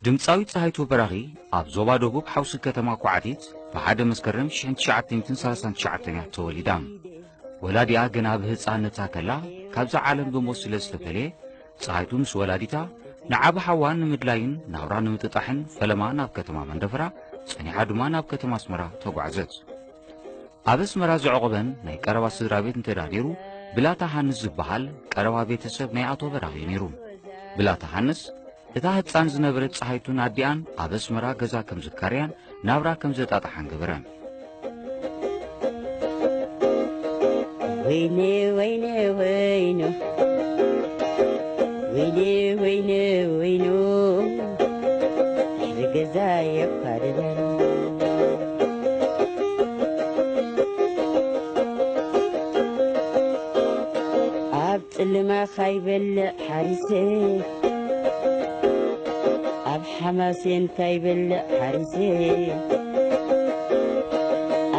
ድምጻዊት ጸሃይቱ በራኺ ኣብ ዞባ ደቡብ ሓውሲ ከተማ ኳዕቲት ብ ሓደ መስከረም ሽሕን ትሽዓተ ሚእትን ሰላሳን ትሽዓተን እያ ተወሊዳ። ወላዲኣ ገና ብህጻንነታ ከላ ካብዛ ዓለም ብሞት ስለ ዝተፈልየ፣ ጸሃይቱ ምስ ወላዲታ ንዓቢ ሓዋ ንምድላይን ናብራ ንምጥጣሕን ፈለማ ናብ ከተማ መንደፈራ፣ ጸኒሓ ድማ ናብ ከተማ ኣስመራ ተጓዕዘት። ኣብ ኣስመራ ዘዕቖበን ናይ ቀረባ ስድራ ቤት እንተዳዲሩ፣ ብላታ ሃንስ ዝበሃል ቀረባ ቤተሰብ ናይ ኣቶ በራኺ ነይሩ። ብላታ ሃንስ እታ ህጻን ዝነበረት ጸሃይቱን ኣዲኣን ኣብ ኣስመራ ገዛ ከም ዝካርያን ናብራ ከም ዘጣጣሓን ገበረ። ወይኔ ወይኔ ወይኑ፣ ወይኔ ወይኔ ወይኑ፣ ድሕሪ ገዛ የፋርዳን። ኣብ ጽልማ ካይበልዕ ሓሪሰ፣ ኣብ ሓማሴን ካይበልዕ ሓሪሰ፣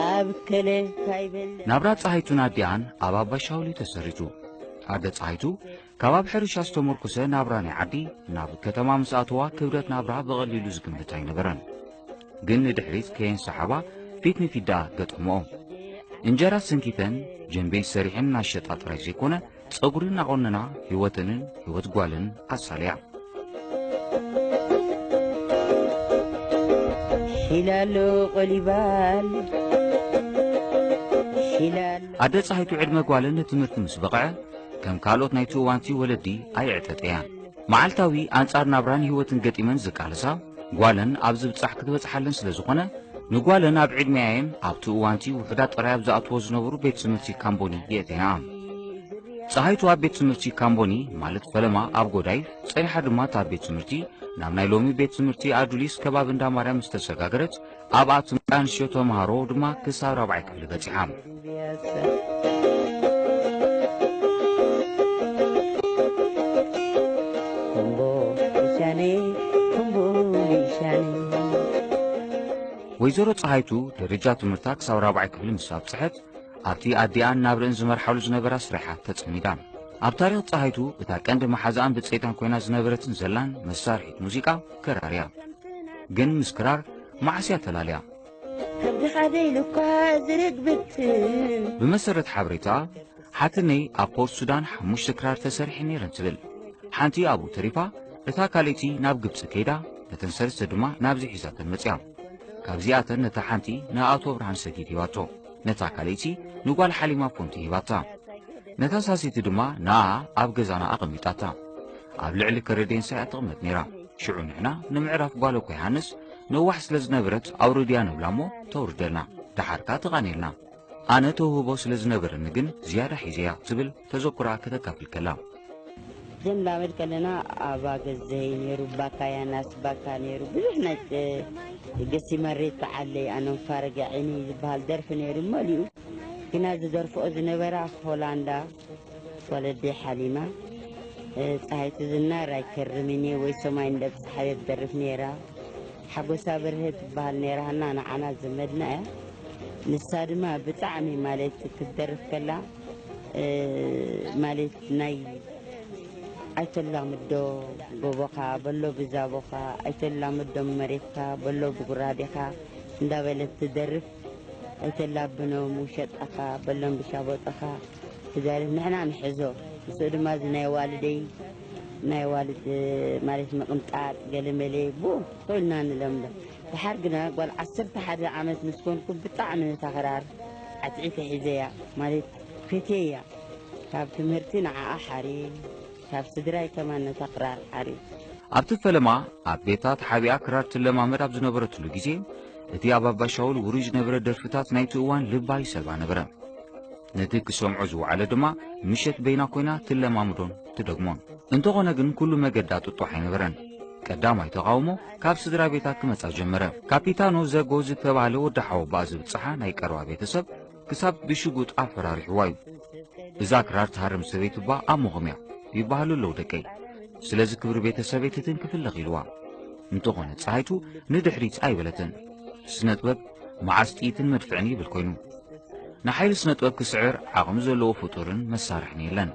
ኣብ ከለ ካይበልዕ ናብራ ጸሃይቱን ኣዲኣን ኣብ ኣባሻውሊ ተሰሪቱ። ኣደ ጸሃይቱ ካብ ኣብ ሕርሻ ዝተመርኩሰ ናብራ ናይ ዓዲ ናብ ከተማ ምስ ኣተዋ፣ ክብደት ናብራ ብቐሊሉ ዝግምት ኣይነበረን። ግን ንድሕሪት ከየንሰሓባ ፊት ንፊት ደኣ ገጠምኦ። እንጀራ ሰንኪተን ጀንቤን ሰሪሐን እናሸጣ ጥራይ ዘይኮነ፣ ጸጉሪ እናቖነና ህይወተንን ህይወት ጓለን ኣሳለያ። ሒላሎ ቆሊባል፣ ሒላሎ ኣደ ጸሃይቱ ዕድመ ጓለን ንትምህርቲ ምስ በቕዐ፣ ከም ካልኦት ናይቲ እዋንቲ ወለዲ ኣየዕጠጠያን። መዓልታዊ ኣንጻር ናብራን ህይወትን ገጢመን ዝቃለሳ ጓለን ኣብ ዝብጻሕ ክትበጽሓለን ስለ ዝኾነ፣ ንጓለን ኣብ ዕድመያየን ኣብቲ እዋንቲ ውሑዳት ጥራይ ኣብ ዝኣትዎ ዝነበሩ ቤት ትምህርቲ ካምቦኒ የእቴና። ጸሃይቱ ኣብ ቤት ትምህርቲ ካምቦኒ፣ ማለት ፈለማ ኣብ ጎዳይፍ፣ ጸኒሓ ድማ እታ ቤት ትምህርቲ ናብ ናይ ሎሚ ቤት ትምህርቲ ኣዱሊስ ከባቢ እንዳ ማርያም ዝተሰጋገረት፣ ኣብኣ ትምህርቲ ኣንስትዮ ተምሃሮ ድማ ክሳብ ራብዓይ ክፍሊ በጺሓ። ኮምቦ ሊሻኔ፣ ኮምቦ ሊሻኔ። ወይዘሮ ጸሃይቱ ደረጃ ትምህርታ ክሳብ ራብዓይ ክፍሊ ምስ ኣብጽሐት፣ ኣብቲ ኣዲኣን ናብረን ዝመርሓሉ ዝነበራ ስራሓት ተጸሚዳ። ኣብ ታሪኽ ጸሃይቱ እታ ቀንዲ መሓዛኣን ብጸይታን ኮይና ዝነበረትን ዘላን መሳርሒት ሙዚቃ ክራር እያ። ግን ምስ ክራር መዓስ እያ ተላልያ? ከብድኻ ደይሉ እኳ ዝርግብትን። ብመሰረት ሓበሬታ፣ ሓትነይ ኣብ ፖርት ሱዳን ሓሙሽተ ክራር ተሰሪሐን ነይረን ትብል። ሓንቲ ኣብኡ ተሪፋ፣ እታ ካልኣይቲ ናብ ግብጺ ከይዳ፣ ነተን ሰለስተ ድማ ናብዚ ሒዛተን መጽያ። ካብዚኣተን ነታ ሓንቲ ንኣቶ ብርሃን ሰጊድ ሂባቶ። ነታ ካልኣይቲ ንጓል ሓሊማ ፎንቲ ሂባታ። ነታ ሳልሰይቲ ድማ ንኣ ኣብ ገዛና ኣቐሚጣታ። ኣብ ልዕሊ ከረዴንሳ እያ ትቕመጥ ነይራ። ሽዑ ንሕና ንምዕራፍ ጓል እኮ ይሃንስ ነዋሕ ስለ ዝነበረት ኣውርድያ ንብላ እሞ ተውርደልና። ደሓር ከኣ ትቓንየልና። ኣነ ተውህቦ ስለ ዝነበረኒ ግን ዝያዳ ሒዘያ ትብል ተዘክሮኣ ከተካፍል ከላ። ዘንላመድ ከለና ኣባ ገዘይ ነይሩ፣ ባካ ያናስ ባካ ነይሩ፣ ብዙሕ ናይ ገሲ መሬት ተዓለይ ኣነም ፋረጋ ዒኒ ዝበሃል ደርፊ ነይሩ መሊኡ። ግና ዝደርፍኦ ዝነበራ ሆላንዳ ወለዲ ሓሊማ፣ እ፣ ጸሃይቱ ዝናር ኣይከርምን እየ ወይ ሰማይ እንደብጽሓ እየ ትደርፍ ነይራ። ሓጎሳ በርሀ ትበሃል ነይራ፣ ሃና ንዓና ዘመድና እያ። ንሳ ድማ ብጣዕሚ ማለት ክትደርፍ ከላ፣ እ፣ ማለት ናይ ኣይተላምዶ ጎቦኻ በሎ ብዛቦኻ፣ ኣይተላምዶ መሬትካ በሎ ብጉራዴኻ እንዳበለት ትደርፍ። ኣይተላብኖም ውሸጣኻ በሎም ብሻቦጠኻ ትዛረብ፣ ንሕና ንሕዞ። ንሱ ድማ እዚ ናይ ዋልደይ፣ ናይ ዋልድ ማለት ምቕንጣጥ ገለመለ ብኡ ኮ ኢልና ንለምዶ። ደሓር ግና ጓል ዓሰርተ ሓደ ዓመት ምስ ኮንኩ ብጣዕሚ ነታ ክራር ዓትዒተ ሒዘያ፣ ማለት ፈትየያ። ካብ ትምህርቲ ንዓኣ ሓርየ፣ ካብ ስድራይ ከማን ነታ ክራር ሓርየ። ኣብቲ ፈለማ ኣብ ቤታ ተሓቢኣ ክራር ትለማመድ ኣብ ዝነበረትሉ ግዜ፣ እቲ ኣብ ኣባሻውል ውሩይ ዝነበረ ደርፍታት ናይቲ እዋን ልባ ይሰልባ ነበረ። ነቲ ክሰምዖ ዝወዓለ ድማ ምሸት በይና ኮይና ትለማምዶን ትደግሞን። እንተኾነ ግን ኩሉ መገዳ ጥጡሕ ኣይነበረን። ቀዳማይ ተቓውሞ ካብ ስድራ ቤታ ክመጻ ጀመረ። ካፒታኖ ዘጎ ዝተባህለ ወዲ ሓወቦኣ ዝብጽሓ ናይ ቀረባ ቤተሰብ ክሳብ ብሽጉጥ ኣፈራሪሕዋ እዩ። እዛ ክራር ትሃርም ሰበይቲ እባ ኣብ ምኹም እያ ይበሃሉ ኣለዉ ደቀይ። ስለዚ ክብሪ ቤተሰበይ ትትንክፍለኽ ኢልዋ። እንተኾነ ጸሃይቱ ንድሕሪት ኣይበለትን። ስነ ጥበብ መዓስ ጥይትን መድፍዕን ይብል ኮይኑ። ንሓይሊ ስነ ጥበብ ክስዕር ዓቕሚ ዘለዎ ፍጡርን መሳርሕን የለን።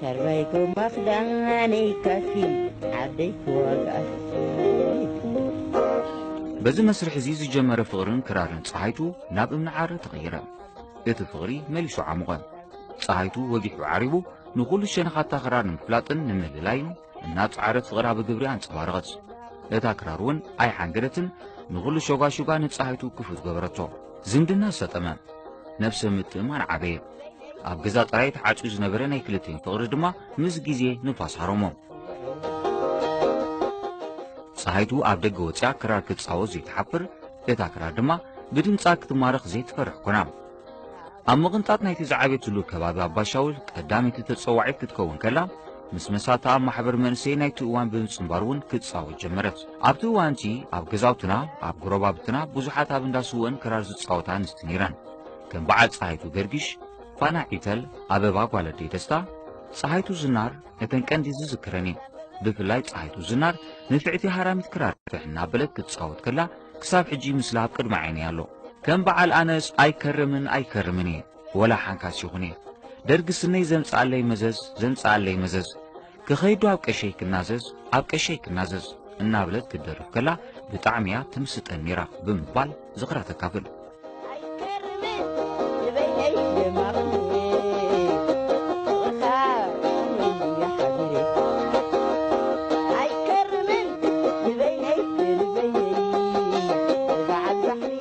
ተርባይ ጎማ ክዳነይ ካኪ ዓቢ ዘይክዋጋእ። በዚ መስርሕ እዚ ዝጀመረ ፍቕርን ክራርን ጸሃይቱ ናብ እምኒ ዓረ ተቐይረ። እቲ ፍቕሪ መሊሱ ዓሙቐ። ጸሃይቱ ወጊሑ ዓሪቡ ንኹሉ ሸነኻታ ክራር ንምፍላጥን ንምልላይን እናጸዓረት ፍቕራ ብግብሪ ኣንጸባረቐት። እታ ክራር እውን ኣይሓንገደትን፣ ንኹሉ ሸጓሹጋ ንጸሃይቱ ክፉት ገበረቶ። ዝምድና ሰጠመ። ነብሰ ምትእማን ዓበየ። ኣብ ገዛ ጥራይ ተዓጽዩ ዝነበረ ናይ ክልቲኦም ፍቕሪ ድማ ምስ ግዜ ንፋስ ሃረሞ። ጸሃይቱ ኣብ ደገ ወጺኣ ክራር ክትጻወት ዘይትሓፍር፣ እታ ክራር ድማ ብድምጻ ክትማረኽ ዘይትፈርሕ ኮና። ኣብ ምቕንጣጥ ናይቲ ዝዓበየትሉ ከባቢ ኣባሻውል ቀዳመይቲ ተጸዋዒት ክትከውን ከላ፣ ምስ መሳታ ኣብ ማሕበር መንእሰይ ናይቲ እዋን ብምጽንባር እውን ክትጻወት ጀመረት። ኣብቲ እዋን እቲ ኣብ ገዛውትና፣ ኣብ ጎረባብትና ብዙሓት ኣብ እንዳ ስወን ክራር ዝጻወታ ኣንስቲ ነይረን። ከም በዓል ጸሃይቱ ገርጊሽ፣ ፋና ዒተል፣ ኣበባ ጓለደይ ደስታ፣ ጸሃይቱ ዝናር፣ እተን ቀንዲ ዝዝክረን እየን። ብፍላይ ጸሃይቱ ዝናር ንፍዕቲ ሃራሚት ክራር ፍሕ እናበለት ክትጻወት ከላ ክሳብ ሕጂ ምስላ ኣብ ቅድሚ ዓይነይ ኣሎ። ከም በዓል ኣነስ ኣይከርምን ኣይከርምን እየ። ወላ ሓንካስ ይኹን እየ። ደርጊ ስነይ ዘምጽኣለይ መዘዝ፣ ዘምጽኣለይ መዘዝ። ክኸይዱ ኣብ ቀሸይ ክናዘዝ፣ ኣብ ቀሸይ ክናዘዝ እናበለት ክትደርፍ ከላ ብጣዕሚ እያ ትምስጠን ነይራ ብምባል ዝኽራ ተካፍል። ኣይከርምን ንበይነይ ደማቕኒ፣ ጥቕኻ ሓሚለ ሓዲረ። ኣይከርምን ንበይነይ፣ ንበይነይ በዓል ባሕሪ።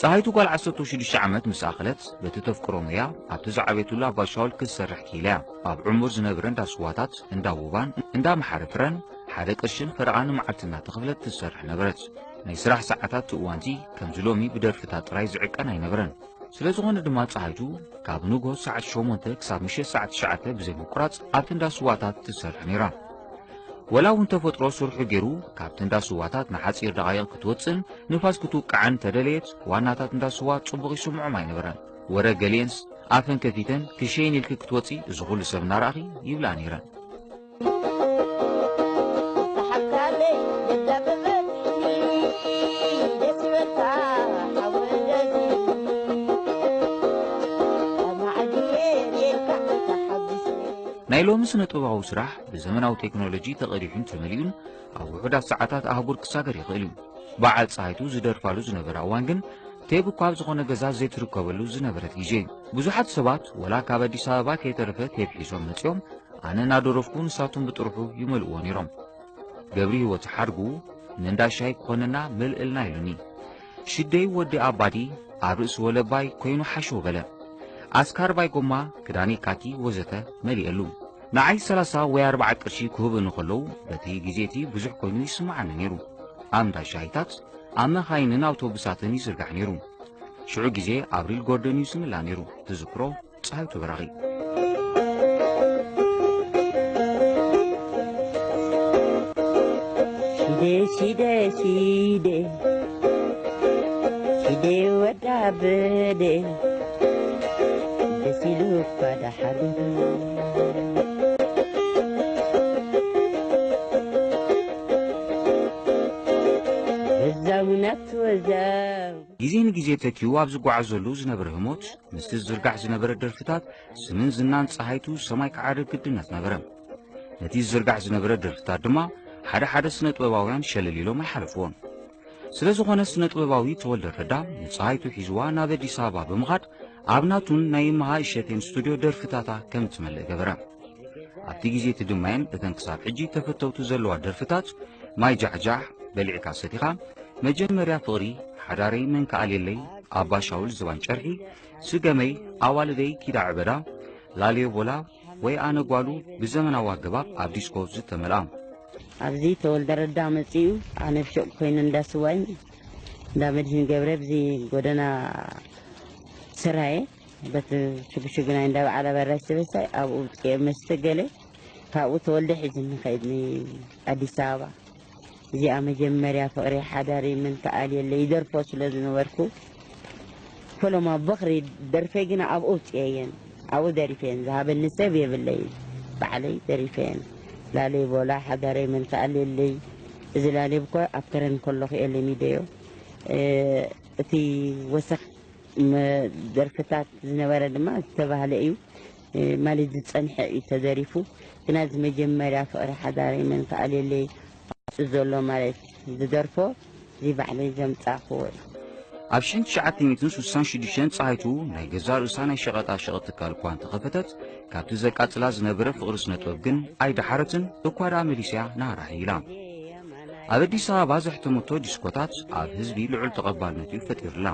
ጸሃይቱ ጓል ዓሰርተ ሽዱሽተ ዓመት ምስ ኣኸለት፣ በቲ ተፍቅሮ ሞያ ኣብቲ ዝዓበየትሉ ኣባሻውል ክትሰርሕ ክኢላ እያ። ኣብ ዕሙር ዝነበረ እንዳ ስዋታት፣ እንዳ ውባን እንዳ መሓረ ፍረን ሓደ ቅርሽን ፈረቓ ንመዓልቲ እናተኸፍለት ትሰርሕ ነበረት። ናይ ስራሕ ሰዓታት እቲ እዋን'ቲ ከምዚ ሎሚ ብደርፍታት ጥራይ ዝዕቀን ኣይነበረን። ስለ ዝኾነ ድማ ጸሃይቱ ካብ ንግሆ ሰዓት ሸሞንተ ክሳብ ምሸት ሰዓት ትሽዓተ ብዘይ ምቁራጽ ኣብቲ እንዳ ስዋታት ትሰርሕ ነይራ። ወላ እውን ተፈጥሮ ስርሑ ገይሩ ካብቲ እንዳ ስዋታት ንሓጺር ደቓይቕ ክትወጽእን ንፋስ ክትውቅዓን እንተደለየት፣ ዋናታት እንዳ ስዋ ጽቡቕ ይስምዖም ኣይነበረን። ወረ ገሊኤንስ ኣፈን ከፊተን ክሸይን ኢልኪ ክትወጺ፣ እዚ ኩሉ ሰብ እናረኣኺ ይብላ ነይረን። ሰሓብካለይ ገዛ ብበዝሒ ደስ ይበልካ ሓወደዚ፣ ኣብ መዓልቲ ጌርካ ተሓጒሰ። ናይ ሎሚ ስነ ጥበባዊ ስራሕ ብዘመናዊ ቴክኖሎጂ ተቐዲሑን ተመሊኡን ኣብ ውሑዳት ሰዓታት ኣህጉር ክሳገር ይኽእል እዩ። በዓል ጸሃይቱ ዝደርፋሉ ዝነበረ እዋን ግን ቴብ እኳ ኣብ ዝኾነ ገዛ ዘይትርከበሉ ዝነበረት ግዜ እዩ። ብዙሓት ሰባት ወላ ካብ ኣዲስ ኣበባ ከይተረፈ ቴብ ሒዞም መጺኦም ኣነ እናደረፍኩ ንሳቶም ብጥርሑ ይመልእዎ ነይሮም። ገብሪ ህይወት ሓርጉ ንእንዳ ሻሂ ክኾነና መልእልና ኢሉኒ። ሽደይ ወዲ ኣባዲ ኣብ ርእሲ ወለባይ ኮይኑ ሓሸው በለ። ኣስካርባይ ጎማ፣ ክዳነይ ካኪ ወዘተ መሊኤሉ። ንዓይ ሰላሳ ወይ ኣርብዓ ቅርሺ ክህቡኒ ከለዉ፣ በቲ ግዜ እቲ ብዙሕ ኮይኑ ይስምዓኒ ነይሩ። ኣብ እንዳ ሻሂታት፣ ኣብ መኻይንን ኣውቶቡሳትን ይዝርጋሕ ነይሩ። ሽዑ ግዜ ኣብ ሪል ጎርደን እዩ ዝምላእ ነይሩ። ትዝክሮ? ጸሃይቱ በራኺ። ሽደ፣ ሽደ፣ ሽደ፣ ሽደ ወዳ በደ፣ ደስ ኢሉ እኳ ደሓሩ። ወዛው ናቱ ወዛው። ግዜ ንግዜ ተኪኡ ኣብ ዝጓዓዘሉ ዝነበረ ህሞት፣ ምስቲ ዝዝርጋሕ ዝነበረ ደርፍታት ስምን ዝናን ጸሃይቱ ሰማይ ክዓርግ ግድነት ነበረ። ነቲ ዝዝርጋሕ ዝነበረ ደርፍታት ድማ ሓደ ሓደ ስነ ጥበባውያን ሸለል ኢሎም ኣይሓለፍዎን። ስለ ዝኾነ ስነ ጥበባዊ ተወልደ ረዳ ንጸሃይቱ ሒዝዋ ናብ ኣዲስ ኣበባ ብምኻድ ኣብ ናቱን ናይ እምሃ እሸቴን ስቱድዮ ደርፍታታ ከም እትመልእ ገበረ። ኣብቲ ግዜ እቲ ድማ እየን እተን ክሳብ ሕጂ ተፈተውቲ ዘለዋ ደርፍታት ማይ ጃሕጃሕ፣ በሊዕካ ሰቲኻ፣ መጀመርያ ፍቕሪ፣ ሓዳረይ መን ከኣልየለይ፣ ኣባ ሻውል ዝባን ጨርሒ፣ ስገመይ፣ ኣዋልደይ ኪዳ ዕበዳ፣ ላልዮ ቦላ ወይ ኣነ ጓሉ ብዘመናዊ ኣገባብ ኣብ ዲስኮ ዝተመልኣ። ኣብዚ ተወልደ ረዳ መጺኡ ኣነ ብሸቕ ኮይኑ እንዳ ስዋይ እንዳ መድህን ገብረ ብዚ ጎደና ስራየ በቲ ሽጉሽጉ ናይ እንዳ በዓል ኣበራሽ ተበሳይ ኣብኡ ውፅኤ መስተ ገለ ካብኡ ተወልደ ሒዝኒ ኸይድኒ ኣዲስ ኣበባ። እዚኣ መጀመርያ ፍቕሪ ሓዳሪ ምን ከኣል የለ ይደርፎ ስለ ዝነበርኩ ፈለማ በኽሪ ደርፈይ ግና ኣብኡ ውፅኤየን ኣብኡ ደሪፈየን ዝሃበኒ ሰብ የብለይ ባዕለይ ደሪፈየን። ላለይ ቦላ ሓዳረይ ምን ከኣል የለይ። እዚ ላለይ ብኮ ኣብ ከረን ከለኹ የለኒ ደዮ እቲ ወሰኽ ደርፍታት ዝነበረ ድማ ዝተባህለ እዩ። ማለት ዝጸንሐ እዩ ተደሪፉ። ግና እዚ መጀመርያ ፍቕሪ ሓዳረይ መን ከኣልየለይ ዘሎ ማለት ዝደርፎ እዚ ባዕለይ ዘምጻእክዎ እዩ። ኣብ ሽሕን ትሽዓተ ሚእትን ስሳን ሽዱሽተን ጸሃይቱ ናይ ገዛእ ርእሳ ናይ ሸቐጣ ሸቐጥ ትካል እኳ እንተኸፈተት፣ ካብቲ ዘቃጽላ ዝነበረ ፍቕሪ ስነ ጥበብ ግን ኣይደሓረትን፣ እኳ ደኣ መሊስያ ናህራ ሓይላ። ኣብ ኣዲስ ኣበባ ዘሕተመቶ ዲስኮታት ኣብ ህዝቢ ልዑል ተቐባልነት እዩ ፈጢሩላ።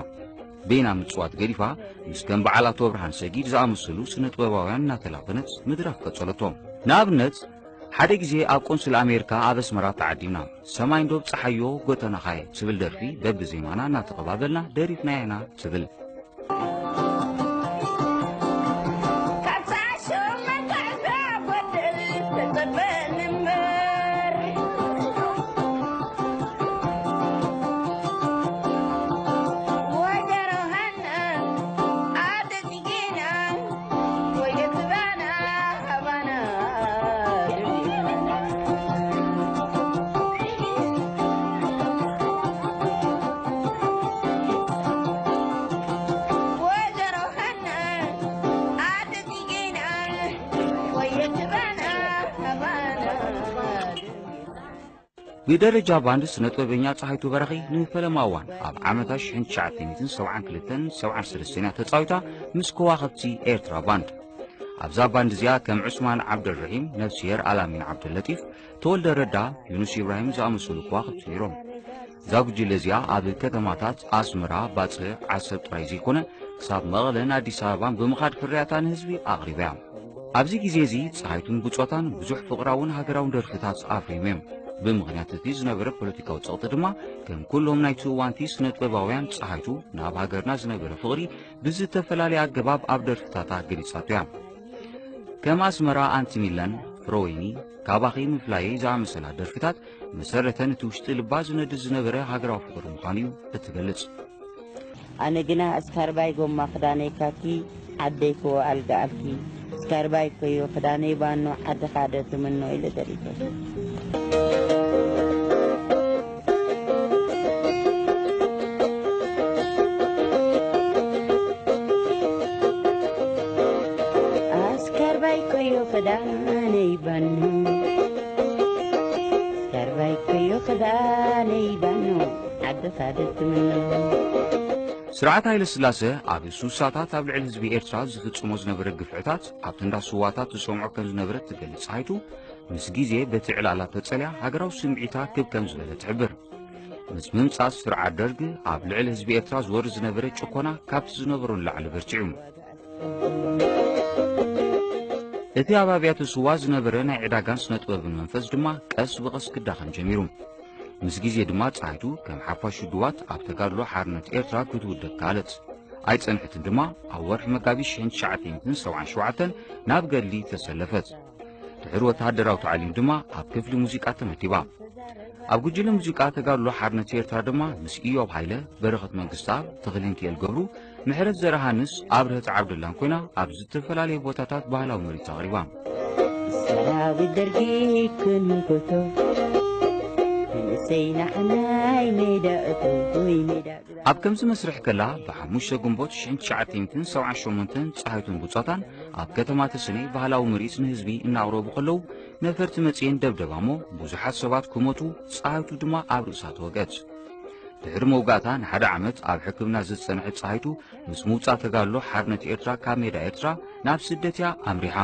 በይና ምጽዋት ገዲፋ፣ ምስ ከም በዓል ኣቶ ብርሃን ሰጊድ ዝኣመሰሉ ስነ ጥበባውያን እናተላፈነት ምድራፍ ቀጸለቶ። ንኣብነት፣ ሓደ ግዜ ኣብ ቆንስል ኣሜሪካ ኣብ ኣስመራ ተዓዲምና። ሰማይ እንዶ ብጽሓዮ ጎተናኻየ ትብል ደርፊ በብዜማና እናተቐባበልና ደሪፍናያ ኢና ትብል። ብደረጃ ባንድ ስነ ጥበበኛ ጸሃይቱ በራኺ ንፈለማ እዋን ኣብ ዓመታ ሽሕን ትሽዓተ ሚእትን ሰብዓን ክልተን ሰብዓን ሰለስተን እያ ተጻዊታ ምስ ከዋኽብቲ ኤርትራ ባንድ። ኣብዛ ባንድ እዚኣ ከም ዑስማን ዓብደልረሒም፣ ነፍስሄር ኣላሚን ዓብደለጢፍ፣ ተወልደ ረዳ፣ ዩኑስ ኢብራሂም ዝኣመሰሉ ከዋኽብቲ ነይሮም። እዛ ጉጅለ እዚኣ ኣብ ከተማታት ኣስመራ፣ ባጽዕ፣ ዓሰብ ጥራይ ዘይኮነ ክሳብ መቐለን ኣዲስ ኣበባን ብምኻድ ፍርያታ ንህዝቢ ኣቕሪባ እያ። ኣብዚ ግዜ እዚ ጸሃይቱን ብጾታን ብዙሕ ፍቕራውን ሃገራውን ደርፍታት ኣፍሪዮም እዮም። ብምኽንያት እቲ ዝነበረ ፖለቲካዊ ጸቕጢ ድማ ከም ኩሎም ናይቲ እዋንቲ ስነ ጥበባውያን ጸሃይቱ ናብ ሃገርና ዝነበረ ፍቕሪ ብዝተፈላለየ ኣገባብ ኣብ ደርፍታታ ገሊጻቶ እያ። ከም ኣስመራ ኣንቲ ሚላን ፍረወይኒ፣ ካባኺ ምፍላየይ ዝኣመሰላ ደርፍታት መሰረተን እቲ ውሽጢ ልባ ዝነድድ ዝነበረ ሃገራዊ ፍቕሪ ምዃኑ እዩ እትገልጽ። ኣነ ግና እስካርባይ ጎማ ክዳነይ ካኪ ዓደይክዎ ኣልጋ ኣልኪ እስካርባይ ኮዮ ክዳነይ ባኖ ዓድኻ ዶ ትምኖ ኢለ ደሪፈ። ኣስካርባይ ኮዮ ክዳነይ ባኖ ኣስካርባይ ኮዮ ክዳነይ ባኖ ዓድኻ ዶ ትምኖ። ስርዓት ሃይለ ስላሰ ኣብ ሱሳታት ኣብ ልዕሊ ህዝቢ ኤርትራ ዝፍጽሞ ዝነበረ ግፍዕታት ኣብቲ እንዳ ስዋታት ዝሰምዖ ከም ዝነበረ ትገልጽ ጸሃይቱ፣ ምስ ግዜ በቲ ዕላላት ተጸልያ ሃገራዊ ስምዒታ ክብ ከም ዝበለ ትሕብር። ምስ ምምጻእ ስርዓት ደርግ ኣብ ልዕሊ ህዝቢ ኤርትራ ዝወርድ ዝነበረ ጭኮና ካብቲ ዝነበሮ ንላዕሊ በርቲዑ። እቲ ኣብ ኣብያተ ስዋ ዝነበረ ናይ ዕዳጋን ስነ ጥበብን መንፈስ ድማ ቀስ ብቐስ ክዳኸም ጀሚሩ። ምስ ግዜ ድማ ጸሃይቱ ከም ሓፋሽ ውድባት ኣብ ተጋድሎ ሓርነት ኤርትራ ክትውደብ ከኣለት። ኣይጸንሐትን ድማ ኣብ ወርሒ መጋቢት ሽሕን ትሽዓተ ሚእትን ሰብዓን ሸውዓተን ናብ ገድሊ ተሰለፈት። ድሕሪ ወተሃደራዊ ታዕሊም ድማ ኣብ ክፍሊ ሙዚቃ ተመዲባ። ኣብ ጉጅለ ሙዚቃ ተጋድሎ ሓርነት ኤርትራ ድማ ምስ ኢዮብ ሃይለ፣ በረኸት መንግስተኣብ፣ ተኽሊንኪኤል ገብሩ፣ ምሕረት ዘርሃንስ፣ ኣብርሀት ዓብደላን ኮይና ኣብ ዝተፈላለዩ ቦታታት ባህላዊ ምርኢት ኣቕሪባ። ሰራዊት ደርጊ ክንህንኮቶ መንእሰይ ንዓናይ ሜዳ እቶ ወይ ሜዳ ግዳ። ኣብ ከምዚ መስርሕ ከላ ብሓሙሽተ ግንቦት ሽሕን ትሽዓተ ሚእትን ሰብዓን ሸሞንተን ጸሃይቱን ብጾታን ኣብ ከተማ ተሰነይ ባህላዊ ምርኢት ንህዝቢ እናቕረቡ ከለዉ ነፈርቲ መጺኤን ደብደባ እሞ ብዙሓት ሰባት ክሞቱ ጸሃይቱ ድማ ኣብ ርእሳ ተወግአት። ድሕሪ መውጋእታ ንሓደ ዓመት ኣብ ሕክምና ዝጸንሐት ጸሃይቱ ምስ ምውጻእ ተጋድሎ ሓርነት ኤርትራ ካብ ሜዳ ኤርትራ ናብ ስደት እያ ኣምሪሓ።